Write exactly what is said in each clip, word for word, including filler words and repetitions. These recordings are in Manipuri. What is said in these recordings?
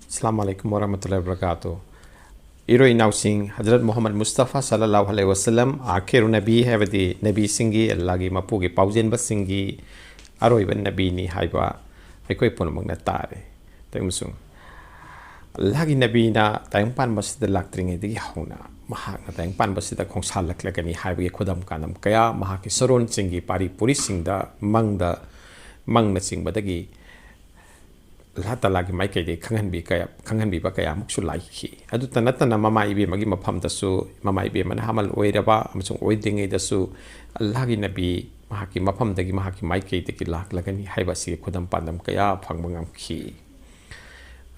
ꯑꯁꯂꯥꯃꯨ ꯑꯂꯥꯏꯀꯨꯝ ꯋꯔꯍꯃꯇꯨꯜꯂꯥꯍꯤ ꯋꯕꯔꯀꯥꯇꯨꯍ꯫ ꯏꯔꯣꯏ ꯏꯅꯥꯎꯁꯤꯡ, ꯍꯖꯔꯠ ꯃꯨꯍꯝꯃꯗ ꯃꯨꯁꯇꯐꯥ ꯁꯜꯂꯜꯂꯥꯍꯨ ꯑꯂꯥꯏꯍꯤ ꯋꯁꯜꯂꯝ, ꯑꯥꯈꯤꯔꯨ ꯅꯕꯤ ꯍꯥꯏꯕꯗꯤ ꯅꯕꯤꯁꯤꯡꯒꯤ, ꯑꯜꯂꯥꯍꯒꯤ ꯃꯄꯨꯒꯤ ꯄꯥꯎꯖꯦꯟꯕꯁꯤꯡꯒꯤ ꯑꯔꯣꯏꯕ ꯅꯕꯤꯅꯤ ꯍꯥꯏꯕ ꯑꯩꯈꯣꯏ ꯄꯨꯝꯅꯃꯛꯅ ꯇꯥꯔꯦ꯫ ꯑꯃꯁꯨꯡ ꯑꯜꯂꯥꯍꯒꯤ ꯅꯕꯤꯅ ꯇꯥꯏꯕꯪꯄꯥꯟꯕꯁꯤꯗ ꯂꯥꯛꯇ꯭ꯔꯤꯉꯩꯗꯒꯤ ꯍꯧꯅ ꯃꯍꯥꯛꯅ ꯇꯥꯏꯕꯪꯄꯥꯟꯕꯁꯤꯗ ꯈꯣꯡꯁꯥꯜꯂꯛꯂꯒꯅꯤ ꯍꯥꯏꯕꯒꯤ ꯈꯨꯗꯝ ꯀꯥꯟꯗꯝ ꯀꯌꯥ ꯃꯍꯥꯛꯀꯤ ꯁꯔꯣꯟꯁꯤꯡꯒꯤ ꯄꯥꯔꯤ ꯄꯨꯔꯤꯁꯤꯡꯗ, ꯃꯪꯗ, ꯃꯪꯅꯆꯤꯡꯕꯗꯒꯤ ꯑꯜꯂꯥꯍ ꯇꯥꯂꯥꯒꯤ ꯃꯥꯏꯀꯩꯗꯒꯤ ꯈꯪꯍꯟꯕꯤ ꯀꯌꯥ, ꯈꯪꯍꯟꯕꯤꯕ ꯀꯌꯥꯃꯨꯛꯁꯨ ꯂꯥꯛꯈꯤ꯫ ꯑꯗꯨꯇ ꯅꯠꯇꯅ ꯃꯃꯥ ꯏꯕꯦꯝꯃꯒꯤ ꯃꯐꯝꯗꯁꯨ, ꯃꯃꯥ ꯏꯕꯦꯝꯃꯅ ꯍꯥꯃꯜ ꯑꯣꯏꯔꯕ ꯑꯃꯁꯨꯡ ꯑꯣꯏꯗ꯭ꯔꯤꯉꯩꯗꯁꯨ ꯑꯜꯂꯥꯍꯒꯤ ꯅꯕꯤ ꯃꯍꯥꯛꯀꯤ ꯃꯐꯝꯗꯒꯤ, ꯃꯍꯥꯛꯀꯤ ꯃꯥꯏꯀꯩꯗꯒꯤ ꯂꯥꯛꯂꯒꯅꯤ ꯍꯥꯏꯕ ꯑꯁꯤꯒꯤ ꯈꯨꯗꯝ ꯄꯥꯟꯗꯝ ꯀꯌꯥ ꯐꯪꯕ ꯉꯝꯈꯤ꯫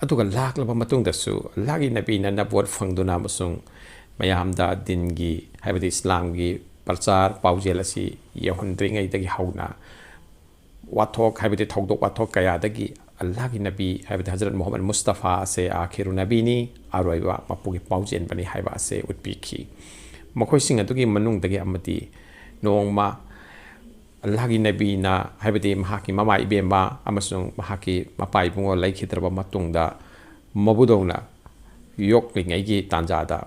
ꯑꯗꯨꯒ ꯂꯥꯛꯂꯕ ꯃꯇꯨꯡꯗꯁꯨ ꯑꯜꯂꯥꯍꯒꯤ ꯅꯕꯤꯅ ꯅꯕꯨꯋꯠ ꯐꯪꯗꯨꯅ ꯑꯃꯁꯨꯡ ꯃꯌꯥꯝꯗ ꯗꯤꯟꯒꯤ, ꯍꯥꯏꯕꯗꯤ ꯏꯁꯂꯥꯝꯒꯤ ꯄ꯭ꯔꯆꯥꯔ ꯄꯥꯎꯖꯦꯜ ꯑꯁꯤ ꯌꯧꯍꯟꯗ꯭ꯔꯤꯉꯩꯗꯒꯤ ꯍꯧꯅ ꯋꯥꯊꯣꯛ, ꯍꯥꯏꯕꯗꯤ ꯊꯧꯗꯣꯛ ꯋꯥꯊꯣꯛ ꯀꯌꯥꯗꯒꯤ ꯑꯜꯂꯥꯍꯒꯤ ꯅꯕꯤ, ꯍꯥꯏꯕꯗꯤ ꯍꯖꯔꯠ ꯃꯨꯍꯝꯃꯗ ꯃꯨꯁꯇꯐꯥ ꯑꯁꯦ ꯑꯥꯈꯤꯔꯨ ꯅꯕꯤꯅꯤ, ꯑꯔꯣꯏꯕ ꯃꯄꯨꯒꯤ ꯄꯥꯎꯖꯦꯟꯕꯅꯤ ꯍꯥꯏꯕ ꯑꯁꯦ ꯎꯠꯄꯤꯈꯤ꯫ ꯃꯈꯣꯏꯁꯤꯡ ꯑꯗꯨꯒꯤ ꯃꯅꯨꯡꯗꯒꯤ ꯑꯃꯗꯤ ꯅꯣꯡꯃ ꯑꯜꯂꯥꯍꯒꯤ ꯅꯕꯤꯅ, ꯍꯥꯏꯕꯗꯤ ꯃꯍꯥꯛꯀꯤ ꯃꯃꯥ ꯏꯕꯦꯝꯃ ꯑꯃꯁꯨꯡ ꯃꯍꯥꯛꯀꯤ ꯃꯄꯥ ꯏꯕꯨꯡꯉꯣ ꯂꯩꯈꯤꯗ꯭ꯔꯕ ꯃꯇꯨꯡꯗ, ꯃꯕꯨꯗꯧꯅ ꯌꯣꯛꯂꯤꯉꯩꯒꯤ ꯇꯥꯟꯖꯥꯗ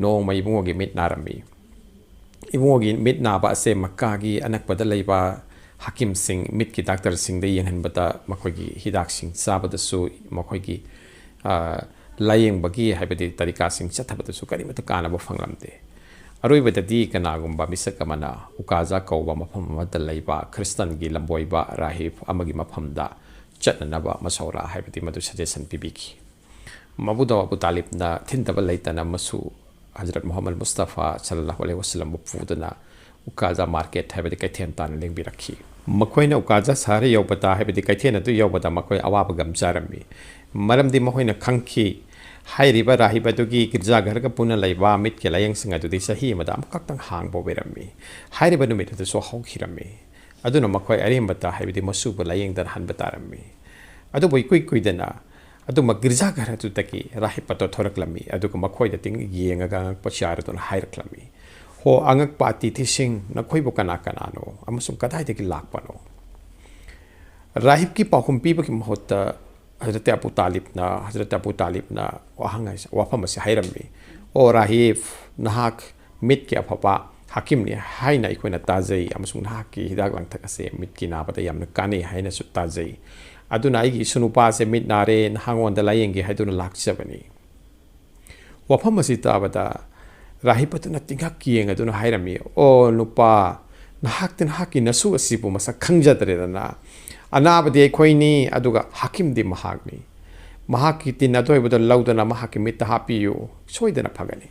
ꯅꯣꯡꯃ ꯏꯕꯨꯡꯉꯣꯒꯤ ꯃꯤꯠ ꯅꯥꯔꯝꯃꯤ꯫ ꯏꯕꯨꯡꯉꯣꯒꯤ ꯃꯤꯠ ꯅꯥꯕ ꯑꯁꯦ ꯃꯛꯀꯥꯒꯤ ꯑꯅꯛꯄꯗ ꯂꯩꯕ ꯍꯀꯤꯝꯁꯤꯡ, ꯃꯤꯠꯀꯤ ꯗꯥꯛꯇꯔꯁꯤꯡꯗ ꯌꯦꯡꯍꯟꯕꯗ, ꯃꯈꯣꯏꯒꯤ ꯍꯤꯗꯥꯛꯁꯤꯡ ꯆꯥꯕꯗꯁꯨ, ꯃꯈꯣꯏꯒꯤ, ꯑ, ꯂꯥꯌꯦꯡꯕꯒꯤ, ꯍꯥꯏꯕꯗꯤ ꯇꯔꯤꯀꯥꯁꯤꯡ ꯆꯠꯊꯕꯗꯁꯨ ꯀꯔꯤꯃꯠꯇ ꯀꯥꯟꯅꯕ ꯐꯪꯂꯝꯗꯦ꯫ ꯑꯔꯣꯏꯕꯗꯗꯤ ꯀꯅꯥꯒꯨꯝꯕ ꯃꯤꯁꯛ ꯑꯃꯅ ꯎꯀꯥꯖꯥ ꯀꯧꯕ ꯃꯐꯝ ꯑꯃꯗ ꯂꯩꯕ ꯈ꯭ꯔꯤꯁꯇꯟꯒꯤ ꯂꯝꯕꯣꯏꯕ ꯔꯥꯍꯤꯕ ꯑꯃꯒꯤ ꯃꯐꯝꯗ ꯆꯠꯅꯅꯕ ꯃꯁꯧꯔꯥ, ꯍꯥꯏꯕꯗꯤ ꯃꯗꯨ ꯁꯖꯦꯁꯟ ꯄꯤꯕꯤꯈꯤ꯫ ꯃꯕꯨꯗꯧ ꯑꯕꯨ ꯇꯥꯂꯤꯕꯅ ꯊꯤꯟꯗꯕ ꯂꯩꯇꯅ ꯃꯁꯨ ꯍꯖꯔꯠ ꯃꯨꯍꯝꯃꯗ ꯃꯨꯁꯇꯐꯥ ꯁꯜꯂꯜꯂꯥꯍꯨ ꯑꯂꯥꯏꯍꯤ ꯋꯁꯜꯂꯝꯕꯨ ꯄꯨꯗꯨꯅ ꯎꯀꯥꯖꯥ ꯃꯥꯔꯀꯦꯠ, ꯍꯥꯏꯕꯗꯤ ꯀꯩꯊꯦꯜ ꯇꯥꯟꯅ ꯂꯦꯡꯕꯤꯔꯛꯈꯤ꯫ ꯃꯈꯣꯏꯅ ꯎꯀꯥꯖꯥ ꯁꯍꯔ ꯌꯧꯕꯗ, ꯍꯥꯏꯕꯗꯤ ꯀꯩꯊꯦꯜ ꯑꯗꯨ ꯌꯧꯕꯗ, ꯃꯈꯣꯏ ꯑꯋꯥꯕ ꯒꯝ ꯆꯥꯔꯝꯃꯤ꯫ ꯃꯔꯝꯗꯤ ꯃꯈꯣꯏꯅ ꯈꯪꯈꯤ, ꯍꯥꯏꯔꯤꯕ ꯔꯥꯍꯤꯕ ꯑꯗꯨꯒꯤ ꯒꯤꯔꯖꯥꯘꯔꯒ ꯄꯨꯟꯅ ꯂꯩꯕ ꯃꯤꯠꯀꯤ ꯂꯥꯌꯦꯡꯁꯪ ꯑꯗꯨꯗꯤ ꯆꯍꯤ ꯑꯃꯗ ꯑꯃꯨꯛꯈꯛꯇꯪ ꯍꯥꯡꯕ ꯑꯣꯏꯔꯝꯃꯤ꯫ ꯍꯥꯏꯔꯤꯕ ꯅꯨꯃꯤꯠ ꯑꯗꯨꯁꯨ ꯍꯧꯈꯤꯔꯝꯃꯤ꯫ ꯑꯗꯨꯅ ꯃꯈꯣꯏ ꯑꯔꯦꯝꯕꯗ, ꯍꯥꯏꯕꯗꯤ ꯃꯁꯨꯕꯨ ꯂꯥꯌꯦꯡꯗꯅ ꯍꯟꯕ ꯇꯥꯔꯝꯃꯤ꯫ ꯑꯗꯨꯕꯨ ꯏꯀꯨꯏ ꯀꯨꯏꯗꯅ ꯑꯗꯨꯃꯛ ꯒꯤꯔꯖꯥꯘꯔ ꯑꯗꯨꯗꯒꯤ ꯔꯥꯍꯤꯕ ꯑꯗꯨ ꯊꯣꯔꯛꯂꯝꯃꯤ, ꯑꯗꯨꯒ ꯃꯈꯣꯏꯗ ꯇꯤꯡ ꯌꯦꯡꯉꯒ ꯑꯉꯛꯄ ꯆꯥꯔꯗꯨꯅ ꯍꯥꯏꯔꯛꯂꯝꯃꯤ, "ꯍꯣ ꯑꯉꯛꯄ ꯑꯇꯤꯊꯤꯁꯤꯡ, ꯅꯈꯣꯏꯕꯨ ꯀꯅꯥ ꯀꯅꯥꯅꯣ ꯑꯃꯁꯨꯡ ꯀꯗꯥꯏꯗꯒꯤ ꯂꯥꯛꯄꯅꯣ?" ꯔꯥꯍꯤꯕꯀꯤ ꯄꯥꯎꯈꯨꯝ ꯄꯤꯕꯒꯤ ꯃꯍꯨꯠꯇ ꯍꯖꯔꯠ ꯑꯕꯨ ꯇꯥꯂꯤꯕꯅ, ꯍꯖꯔꯠ ꯑꯕꯨ ꯇꯥꯂꯤꯕꯅ ꯋꯥꯍꯪ ꯍꯥꯏꯁꯦ, ꯋꯥꯐꯝ ꯑꯁꯤ ꯍꯥꯏꯔꯝꯃꯤ, "ꯑꯣ ꯔꯥꯍꯤꯕ, ꯅꯍꯥꯛ ꯃꯤꯠꯀꯤ ꯑꯐꯕ ꯍꯥꯀꯤꯝꯅꯤ ꯍꯥꯏꯅ ꯑꯩꯈꯣꯏꯅ ꯇꯥꯖꯩ, ꯑꯃꯁꯨꯡ ꯅꯍꯥꯛꯀꯤ ꯍꯤꯗꯥꯛ ꯂꯥꯡꯊꯛ ꯑꯁꯦ ꯃꯤꯠꯀꯤ ꯅꯥꯕꯗ ꯌꯥꯝꯅ ꯀꯥꯟꯅꯩ ꯍꯥꯏꯅꯁꯨ ꯇꯥꯖꯩ꯫ ꯑꯗꯨꯅ ꯑꯩꯒꯤ ꯏꯁꯨ ꯅꯨꯄꯥꯁꯦ ꯃꯤꯠ ꯅꯥꯔꯦ, ꯅꯍꯥꯛꯉꯣꯟꯗ ꯂꯥꯌꯦꯡꯒꯦ ꯍꯥꯏꯗꯨꯅ ꯂꯥꯛꯆꯕꯅꯤ"꯫ ꯋꯥꯐꯝ ꯑꯁꯤ ꯇꯥꯕꯗ ꯔꯥꯍꯤꯕ ꯑꯗꯨꯅ ꯇꯤꯡꯈꯛ ꯌꯦꯡꯗꯨꯅ ꯍꯥꯏꯔꯝꯃꯤ, "ꯑꯣ ꯅꯨꯄꯥ, ꯅꯍꯥꯛꯇꯤ ꯅꯍꯥꯛꯀꯤ ꯅꯁꯨ ꯑꯁꯤꯕꯨ ꯃꯁꯛ ꯈꯪꯖꯗ꯭ꯔꯦꯗꯅ꯫ ꯑꯅꯥꯕꯗꯤ ꯑꯩꯈꯣꯏꯅꯤ, ꯑꯗꯨꯒ ꯍꯥꯀꯤꯝꯗꯤ ꯃꯍꯥꯛꯅꯤ꯫ ꯃꯍꯥꯛꯀꯤ ꯇꯤꯟ ꯑꯊꯣꯏꯕꯗꯨ ꯂꯧꯗꯨꯅ ꯃꯍꯥꯛꯀꯤ ꯃꯤꯠꯇ ꯍꯥꯞꯄꯤꯌꯨ, ꯁꯣꯏꯗꯅ ꯐꯒꯅꯤ"꯫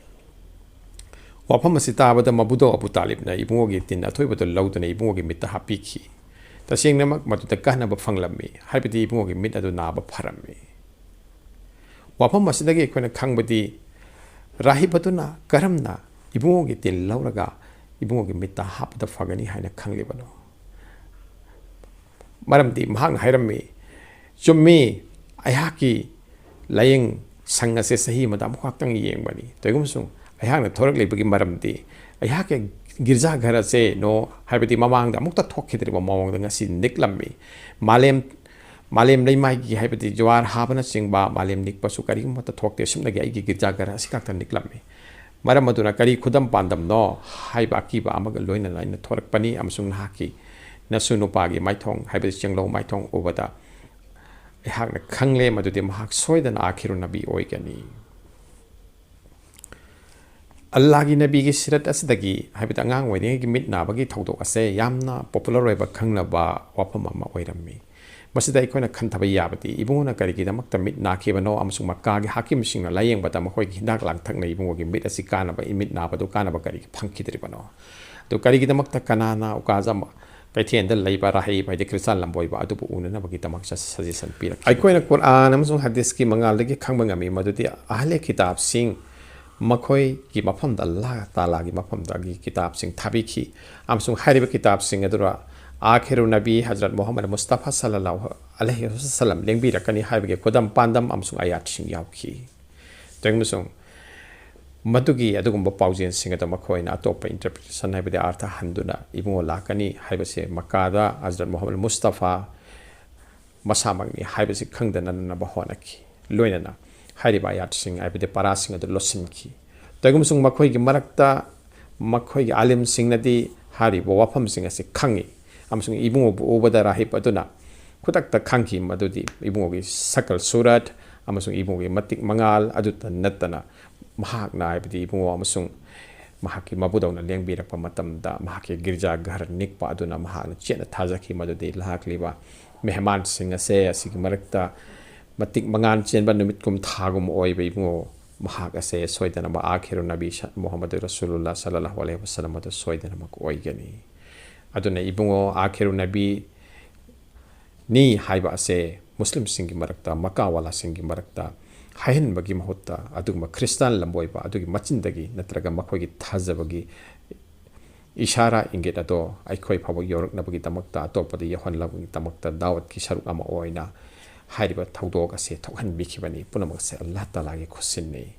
ꯋꯥꯐꯝ ꯑꯁꯤ ꯇꯥꯕꯗ ꯃꯕꯨꯗꯧ ꯑꯕꯨ ꯇꯥꯂꯤꯕꯅ ꯏꯕꯨꯡꯉꯣꯒꯤ ꯇꯤꯟ ꯑꯊꯣꯏꯕꯗꯨ ꯂꯧꯗꯨꯅ ꯏꯕꯨꯡꯉꯣꯒꯤ ꯃꯤꯠꯇ ꯍꯥꯞꯄꯤꯈꯤ꯫ ꯇꯁꯦꯡꯅꯃꯛ ꯃꯗꯨꯗ ꯀꯥꯟꯅꯕ ꯐꯪꯂꯝꯃꯤ, ꯍꯥꯏꯕꯗꯤ ꯏꯕꯨꯡꯉꯣꯒꯤ ꯃꯤꯠ ꯑꯗꯨ ꯅꯥꯕ ꯐꯔꯝꯃꯤ꯫ ꯋꯥꯐꯝ ꯑꯁꯤꯗꯒꯤ ꯑꯩꯈꯣꯏꯅ ꯈꯪꯕꯗꯤ, ꯔꯥꯍꯤꯕ ꯑꯗꯨꯅ ꯀꯔꯝꯅ ꯏꯕꯨꯡꯉꯣꯒꯤ ꯇꯤꯟ ꯂꯧꯔꯒ ꯏꯕꯨꯡꯉꯣꯒꯤ ꯃꯤꯠꯇ ꯍꯥꯞꯄꯗ ꯐꯒꯅꯤ ꯍꯥꯏꯅ ꯈꯪꯂꯤꯕꯅꯣ? ꯃꯔꯝꯗꯤ ꯃꯍꯥꯛꯅ ꯍꯥꯏꯔꯝꯃꯤ, "ꯆꯨꯝꯃꯤ, ꯑꯩꯍꯥꯛꯀꯤ ꯂꯥꯌꯦꯡ ꯁꯪ ꯑꯁꯦ ꯆꯍꯤ ꯑꯃꯗ ꯑꯃꯨꯛ ꯈꯛꯇꯪ ꯌꯦꯡꯕꯅꯤ꯫ ꯇꯧꯏꯒꯨꯝꯕꯁꯨꯡ ꯑꯩꯍꯥꯛꯅ ꯊꯣꯔꯛꯂꯤꯕꯒꯤ ꯃꯔꯝꯗꯤ ꯑꯩꯍꯥꯛꯀꯤ ꯒꯤꯔꯖꯥ ꯘꯔ ꯑꯁꯦ ꯅꯣ, ꯍꯥꯏꯕꯗꯤ ꯃꯃꯥꯡꯗ ꯑꯃꯨꯛꯇ ꯊꯣꯛꯈꯤꯗ꯭ꯔꯤꯕ ꯃꯑꯣꯡꯗ ꯉꯁꯤ ꯅꯤꯛꯂꯝꯃꯤ꯫ ꯃꯥꯂꯦꯝ, ꯃꯥꯂꯦꯝ ꯂꯩꯃꯥꯏꯒꯤ, ꯍꯥꯏꯕꯗꯤ ꯖꯨꯋꯥꯔ ꯍꯥꯕꯅꯆꯤꯡꯕ ꯃꯥꯂꯦꯝ ꯅꯤꯛꯄꯁꯨ ꯀꯔꯤꯒꯨꯝꯕꯇ ꯊꯣꯛꯇꯦ꯫ ꯁꯨꯞꯅꯒꯤ ꯑꯩꯒꯤ ꯒꯤꯔꯖꯥ ꯘꯔ ꯑꯁꯤ ꯈꯛꯇ ꯅꯤꯛꯂꯝꯃꯤ꯫ ꯃꯔꯝ ꯑꯗꯨꯅ ꯀꯔꯤ ꯈꯨꯗꯝ ꯄꯥꯟꯗꯝꯅꯣ ꯍꯥꯏꯕ ꯑꯀꯤꯕ ꯑꯃꯒ ꯂꯣꯏꯅꯅ ꯑꯩꯅ ꯊꯣꯔꯛꯄꯅꯤ, ꯑꯃꯁꯨꯡ ꯅꯍꯥꯛꯀꯤ ꯅꯁꯨ ꯅꯨꯄꯥꯒꯤ ꯃꯥꯏꯊꯣꯡ, ꯍꯥꯏꯕꯗꯤ ꯆꯦꯡꯂꯧ ꯃꯥꯏꯊꯣꯡ ꯎꯕꯗ ꯑꯩꯍꯥꯛꯅ ꯈꯪꯂꯦ ꯃꯗꯨꯗꯤ ꯃꯍꯥꯛ ꯁꯣꯏꯗꯅ ꯑꯥꯈꯤꯔꯨ ꯅꯕꯤ ꯑꯣꯏꯒꯅꯤ"꯫ ꯑꯜꯂꯥꯍꯒꯤ ꯅꯕꯤꯒꯤ ꯁꯤꯔꯠ ꯑꯁꯤꯗꯒꯤ, ꯍꯥꯏꯕꯗꯤ ꯑꯉꯥꯡ ꯑꯣꯏꯔꯤꯉꯩꯒꯤ ꯃꯤꯠ ꯅꯥꯕꯒꯤ ꯊꯧꯗꯣꯛ ꯑꯁꯦ ꯌꯥꯝꯅ popular ꯑꯣꯏꯕ, ꯈꯪꯅꯕ ꯋꯥꯐꯝ ꯑꯃ ꯑꯣꯏꯔꯝꯃꯤ꯫ ꯃꯁꯤꯗ ꯑꯩꯈꯣꯏꯅ ꯈꯟꯊꯕ ꯌꯥꯕꯗꯤ, ꯏꯕꯨꯡꯉꯣꯅ ꯀꯔꯤꯒꯤꯗꯃꯛꯇ ꯃꯤꯠ ꯅꯥꯈꯤꯕꯅꯣ ꯑꯃꯁꯨꯡ ꯃꯛꯀꯥꯒꯤ ꯍꯥꯀꯤꯝꯁꯤꯡꯅ ꯂꯥꯌꯦꯡꯕꯗ ꯃꯈꯣꯏꯒꯤ ꯍꯤꯗꯥꯛ ꯂꯥꯡꯊꯛꯅ ꯏꯕꯨꯡꯉꯣꯒꯤ ꯃꯤꯠ ꯑꯁꯤ ꯀꯥꯟꯅꯕ, ꯃꯤꯠ ꯅꯥꯕꯗꯨ ꯀꯥꯟꯅꯕ ꯀꯔꯤꯒꯤ ꯐꯪꯈꯤꯗ꯭ꯔꯤꯕꯅꯣ? ꯑꯗꯨ ꯀꯔꯤꯒꯤꯗꯃꯛꯇ ꯀꯅꯥꯅ ꯎꯀꯥꯖꯥ ꯀꯩꯊꯦꯜꯗ ꯂꯩꯕ ꯔꯥꯍꯤꯕ, ꯍꯥꯏꯗꯤ ꯈ꯭ꯔꯤꯁꯇꯥꯟ ꯂꯝꯕꯣꯏꯕ ꯑꯗꯨꯕꯨ ꯎꯅꯅꯕꯒꯤꯗꯃꯛ suggestion ꯄꯤꯔꯛꯈꯤ? ꯑꯩꯈꯣꯏꯅ ꯀꯨꯔꯑꯥꯟ ꯑꯃꯁꯨꯡ ꯍꯗꯤꯁꯀꯤ ꯃꯉꯥꯜꯗꯒꯤ ꯈꯪꯕ ꯉꯝꯃꯤ ꯃꯗꯨꯗꯤ ꯑꯍꯂꯦ ꯀꯤꯇꯥꯕꯁꯤꯡ ꯃꯈꯣꯏꯒꯤ ꯃꯐꯝꯗ ꯑꯜꯂꯥꯍ ꯇꯥꯂꯥꯒꯤ ꯃꯐꯝꯗꯒꯤ ꯀꯤꯇꯥꯕꯁꯤꯡ ꯊꯥꯕꯤꯈꯤ, ꯑꯃꯁꯨꯡ ꯍꯥꯏꯔꯤꯕ ꯀꯤꯇꯥꯕꯁꯤꯡ ꯑꯗꯨꯗ ꯑꯥꯈꯤꯔꯨ ꯅꯕꯤ ꯍꯖꯔꯠ ꯃꯨꯍꯝꯃꯗ ꯃꯨꯁꯇꯐꯥ ꯁꯜꯂꯜꯂꯥꯍꯨ ꯑꯂꯩꯍꯤ ꯋꯁꯜꯂꯝ ꯂꯦꯡꯕꯤꯔꯛꯀꯅꯤ ꯍꯥꯏꯕꯒꯤ ꯈꯨꯗꯝ ꯄꯥꯟꯗꯝ ꯑꯃꯁꯨꯡ ꯑꯌꯥꯠꯁꯤꯡ ꯌꯥꯎꯈꯤ꯫ ꯑꯃꯁꯨꯡ ꯃꯗꯨꯒꯤ ꯑꯗꯨꯒꯨꯝꯕ ꯄꯥꯎꯖꯦꯜꯁꯤꯡ ꯑꯗꯨ ꯃꯈꯣꯏꯅ ꯑꯇꯣꯞꯄ interpretation, ꯍꯥꯏꯕꯗꯤ ꯑꯥꯔꯊ ꯍꯟꯗꯨꯅ ꯏꯕꯨꯡꯉꯣ ꯂꯥꯛꯀꯅꯤ ꯍꯥꯏꯕꯁꯦ ꯃꯛꯀꯥꯗ ꯍꯖꯔꯠ ꯃꯨꯍꯝꯃꯗ ꯃꯨꯁꯇꯐꯥ ꯃꯁꯥꯃꯛꯅꯤ ꯍꯥꯏꯕꯁꯤ ꯈꯪꯗꯅꯅꯕ ꯍꯣꯠꯅꯈꯤ꯫ ꯂꯣꯏꯅꯅ ꯍꯥꯏꯔꯤꯕ ꯑꯌꯥꯠꯁꯤꯡ ꯍꯥꯏꯕꯗꯤ ꯄꯔꯥꯁꯤꯡ ꯑꯗꯨ ꯂꯣꯠꯁꯤꯟꯈꯤ꯫ ꯀꯔꯤꯒꯨꯝꯕꯁꯨꯡ ꯃꯈꯣꯏꯒꯤ ꯃꯔꯛꯇ ꯃꯈꯣꯏꯒꯤ ꯑꯥꯂꯤꯝꯁꯤꯡꯅꯗꯤ ꯍꯥꯏꯔꯤꯕ ꯋꯥꯐꯝꯁꯤꯡ ꯑꯁꯤ ꯈꯪꯉꯤ, ꯑꯃꯁꯨꯡ ꯏꯕꯨꯡꯉꯣꯕꯨ ꯎꯕꯗ ꯔꯥꯍꯤꯕ ꯑꯗꯨꯅ ꯈꯨꯗꯛꯇ ꯈꯪꯈꯤ ꯃꯗꯨꯗꯤ ꯏꯕꯨꯡꯉꯣꯒꯤ ꯁꯀꯜ ꯁꯨꯔꯠ ꯑꯃꯁꯨꯡ ꯏꯕꯨꯡꯉꯣꯒꯤ ꯃꯇꯤꯛ ꯃꯉꯥꯜ ꯑꯗꯨꯇ ꯅꯠꯇꯅ, ꯃꯍꯥꯛꯅ ꯍꯥꯏꯕꯗꯤ ꯏꯕꯨꯡꯉꯣ ꯑꯃꯁꯨꯡ ꯃꯍꯥꯛꯀꯤ ꯃꯄꯨꯗꯧꯅ ꯂꯦꯡꯕꯤꯔꯛꯄ ꯃꯇꯝꯗ, ꯃꯍꯥꯛꯀꯤ ꯒꯤꯔꯖꯥ ꯘꯔ ꯅꯤꯛꯄ ꯑꯗꯨꯅ ꯃꯍꯥꯛꯅ ꯆꯦꯠꯅ ꯊꯥꯖꯈꯤ ꯃꯗꯨꯗꯤ ꯂꯥꯛꯂꯤꯕ ꯃꯦꯍꯃꯥꯟꯁꯤꯡ ꯑꯁꯦ ꯑꯁꯤꯒꯤ ꯃꯔꯛꯇ ꯃꯇꯤꯛ ꯃꯉꯥꯜ ꯆꯦꯟꯕ ꯅꯨꯃꯤꯠꯀꯨꯝ ꯊꯥꯒꯨꯝ ꯑꯣꯏꯕ ꯏꯕꯨꯡꯉꯣ ꯃꯍꯥꯛ ꯑꯁꯦ ꯁꯣꯏꯗꯅꯃꯛ ꯑꯥꯈꯤꯔꯨ ꯅꯕꯤ ꯁ-, ꯃꯨꯍꯝꯃꯗꯨ ꯔꯁꯨꯂꯨꯜꯂꯥ ꯁꯜꯂꯜꯂꯥꯍꯨ ꯑꯂꯩꯍꯤ ꯋꯁꯜꯂꯝ ꯑꯗꯨ ꯁꯣꯏꯗꯅꯃꯛ ꯑꯣꯏꯒꯅꯤ꯫ ꯑꯗꯨꯅ ꯏꯕꯨꯡꯉꯣ, ꯑꯥꯈꯤꯔꯨ ꯅꯕꯤ ꯅꯤ ꯍꯥꯏꯕ ꯑꯁꯦ ꯃꯨꯁꯂꯤꯝꯁꯤꯡꯒꯤ ꯃꯔꯛꯇ, ꯃꯀꯥꯋꯥꯂꯥꯁꯤꯡꯒꯤ ꯃꯔꯛꯇ ꯍꯥꯏꯍꯟꯕꯒꯤ ꯃꯍꯨꯠꯇ, ꯑꯗꯨꯒꯨꯝꯕ ꯈ꯭ꯔꯤꯁꯇꯥꯟ ꯂꯝꯕꯣꯏꯕ ꯑꯗꯨꯒꯤ ꯃꯆꯤꯟꯗꯒꯤ ꯅꯠꯇ꯭ꯔꯒ ꯃꯈꯣꯏꯒꯤ ꯊꯥꯖꯕꯒꯤ ꯏꯁꯥꯔꯥ ꯏꯪꯒꯤꯠ ꯑꯗꯣ ꯑꯩꯈꯣꯏ ꯐꯥꯎꯕ ꯌꯧꯔꯛꯅꯕꯒꯤꯗꯃꯛꯇ, ꯑꯇꯣꯞꯄꯗ ꯌꯧꯍꯟꯅꯕꯒꯤꯗꯃꯛꯇ ꯗꯥꯋꯠꯀꯤ ꯁꯔꯨꯛ ꯑꯃ ꯑꯣꯏꯅ ꯍꯥꯏꯔꯤꯕ ꯊꯧꯗꯣꯛ ꯑꯁꯦ ꯊꯣꯛꯍꯟꯕꯤꯈꯤꯕꯅꯤ꯫ ꯄꯨꯝꯅꯃꯛ ꯑꯁꯦ ꯑꯜꯂꯥꯍ ꯇꯥꯂꯥꯒꯤ ꯈꯨꯠꯁꯤꯟꯅꯤ꯫